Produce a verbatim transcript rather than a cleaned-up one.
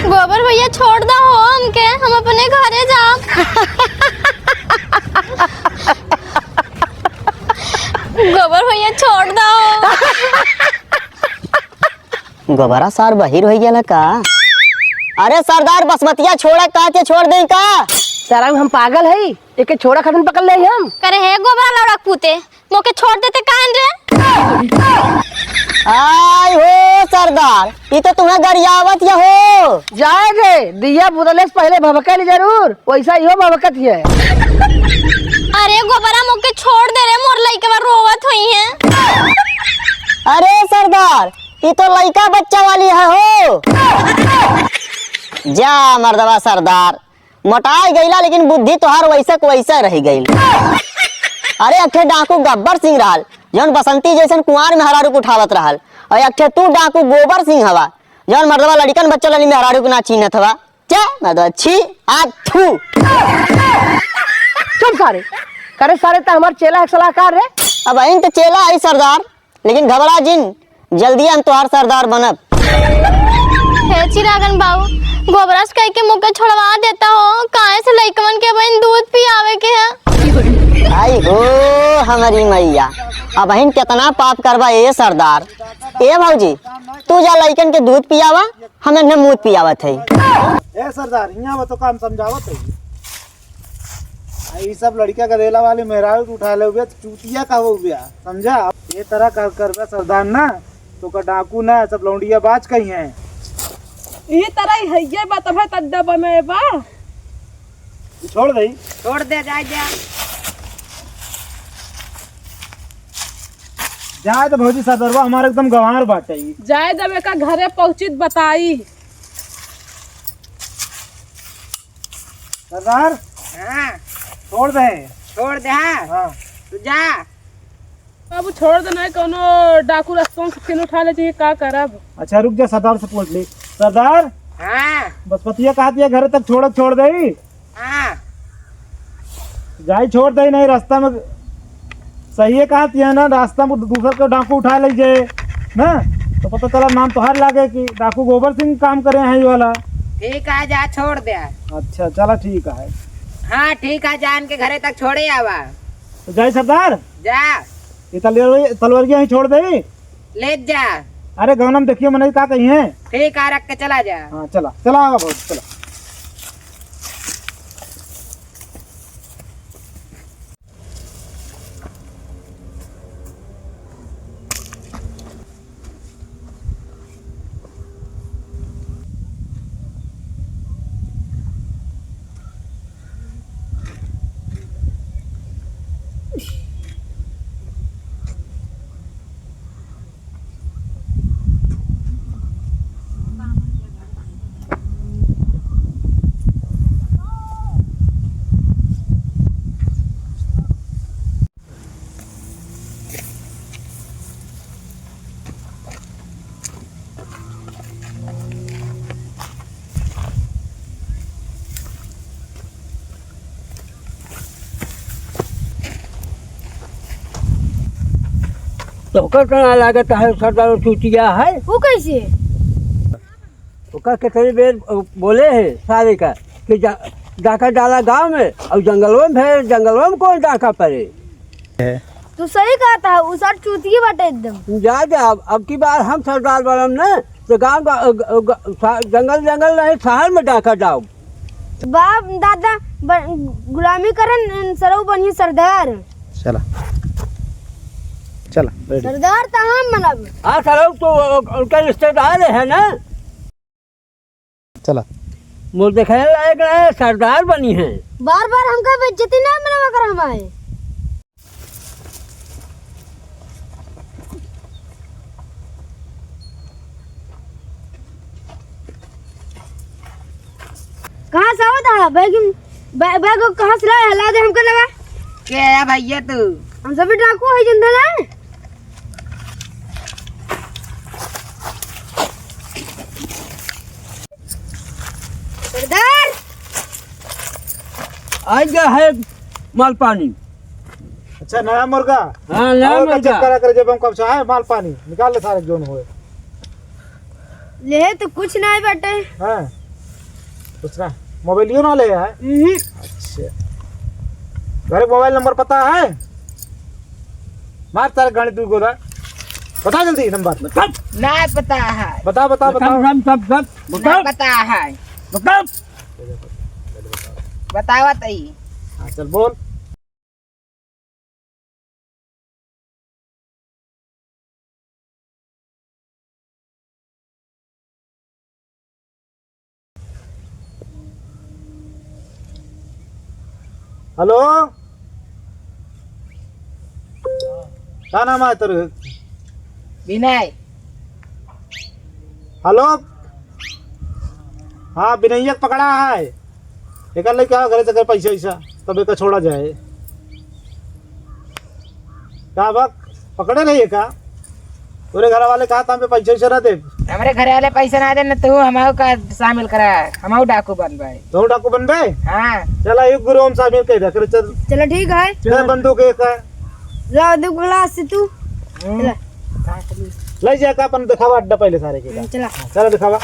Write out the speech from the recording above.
गोबर भैया, छोड़ दो हो हमके, हम अपने घरे जाब। गोबर भैया, छोड़ दो। गोबरा सार बहिर होइ गया ना का? अरे सरदार, बसमतिया छोड़ा, कहा के छोड़ देई का? सरंग, हम पागल हई, एके छोड़ा खातिर पकड़ ले हम। करे हे गोबरा लौड़ा पूते, मोके छोड़ देते काहे रे? आय हो सरदार, ई तो तुम्हें गरियावत या हो। जाए दे, दिया बुतले से पहले भभकल जरूर, वैसा इहो भभकत है। अरे गोबरा, मोके छोड़ दे रे, मोर लइकवा रोवत होई है। अरे सरदार, ई तो लइका बच्चा वाली है हो। जा मर्दवा सरदार, मोटाई गईला, लेकिन बुद्धि तोहार वैसे क वैसे रह गईल। अरे, एक ठे डाकू गब्बर सिंह रहल, जौन बसंती जैसन कुंवार मेहरारू के उठावत रहल, और एक ठे तू डाकू गोबर सिंह हवा, जौन मर्दवा लड़िकन बच्चा वाली मेहरारू के ना चीन्हत हवा। चे, मर्दवा, छी, आ, थू। चुप सारे, करे सारे, त हमार चेला है सलाहकार रे। अब इन त चेला आई सरदार, लेकिन घबरा जिन, जल्दी हम तोहार सरदार बनब। हे चिरागन बाबू, गोबरस कह के मुके छोड़वा देता हो, काहे से लइकवन के बहिन दूध पियावे के है? आई हो हमारी मैया, अब बहिन कितना पाप करबा ए सरदार। ए भौजी, तू जा लइकन के दूध पियावा, हम इन्हें मूत पियावत है। ए सरदार, हियाँ वो तो काम समझावत है। आ, ई सब लड़किया का रेला वाली मेहरारू के उठा ले हुए, तो चूतिया का हो गया, समझा? ये तरह का करबे सरदार ना, तो का डाकू ना, सब लौंडिया बाज कही हैं। ई तरह ही है, ये बात है, तद्दा बने बा। छोड़ दे। छोड़ दे, जा, जा। जाए तो भौजी, सरदरवा हमारे एकदम गंवार बाटे ई। जाए जब एका घरे पहुँचित बताई। सरदार। हाँ। छोड़ दे। छोड़ दे, हाँ। हाँ। तू जा। बाबू, छोड़ दे, नहीं कौनो डाकू रस्तों से फिर उठा ले, चाहिए का करब? अच्छा, रुक जा, सरदार से पूछ ले। सरदार। हाँ। बसपतिया कहा दिया घरे तक छोड़, छोड़ दे। हाँ। जाई छोड़ दे, नहीं रास्ता में सही है कहा दिया ना, रास्ता में दूसर के डाकू उठा ले जे ना, तो पता चला नाम तोहार लागे कि डाकू गोबर सिंह काम करे हैं ये वाला। ठीक है, जा छोड़ दे। अच्छा, चला ठीक है। हाँ, ठीक है, जा इनके घरे तक छोड़े आवा। तो जाई सरदार? जा। ये तलवार, तलवारिया ही छोड़ दे। ले जा। अरे गौनम देखियो मनई का कही है। ठीक है, रख के चला जा। हाँ, चला, चला आवा बहुत, चला। तोहका का ना लागत है, सरदार चूतिया है? वो कैसे? ओका कितनी बेर बोले है सारे का कि जा-, डाका डाला गाँव में, और जंगलवा में है, जंगलवा में कौन डाका पड़े? तू सही कहता है, उ सर चूतिए बाटे एकदम। जा, जा, अब, अब की बार हम सरदार बनम न, तो गाँव ग-, ग-, ग-, सा-, जंगल, जंगल नहीं, शहर में डाका डाउब। बाप दादा ब-, गुलामी करन, सरऊ बनिए सरदार। चला, चला, ready। सरदार तो हम बनब। हाँ, सरऊ तो उ-, उनका रिश्तेदार है ना। चला। मोर देखे लायक ना है, सरदार बनी है। बार बार हमका बेइज्जती ना बनावा कर हमारे। कहाँ से आवत है? बैग, बै-, बैग कहाँ से लाए? हला दे हमका लगा। के है भैया तू? हम सभी डाकू है, जिंदा ना। सरदार। आ गया है माल पानी। अच्छा, नया मुर्गा? हाँ, नया और का मुर्गा। चेक करा करे, जब हम कब से आए, माल पानी निकाल ले सारे, जोन होए। ले तो कुछ नहीं बाटे। हाँ, कुछ ना। मोबाइलियो ना ले आए? हम्म। अच्छा, घरे मोबाइल नंबर पता है? मार तारे गाड़ी दू गोला। बता जल्दी नंबर। बता। ना पता है। बता, बता, बता, बता। बता, बता, बता। ना पता है। बता। बतावा तई। हाँ, चल बोल। हेलो, का नाम है तोर? विनय। हेलो, हाँ, विनयक पकड़ा है। एकर लेके आओ घरे से, अगर पैसा वैसा, तब एकर छोड़ा जाए। का बा, पकड़े रहिए का? तोरे घर वाले कहा था, हमें पैसा वैसा ना दे। हमरे घर वाले पैसा ना दे, न तू हमाऊ का शामिल करा, हमाऊ डाकू बनबे। तू डाकू बनबे? हाँ। चला, एक गुरु हम शामिल कर दे, चल। चलो, ठीक है। चल, बंदूक एक है। ला, दो ग्लास से तू। हम्म। चला। ले जाके अपन दिखावा अड्डा पहले सारे के। हम्म, चला। चला दिखावा।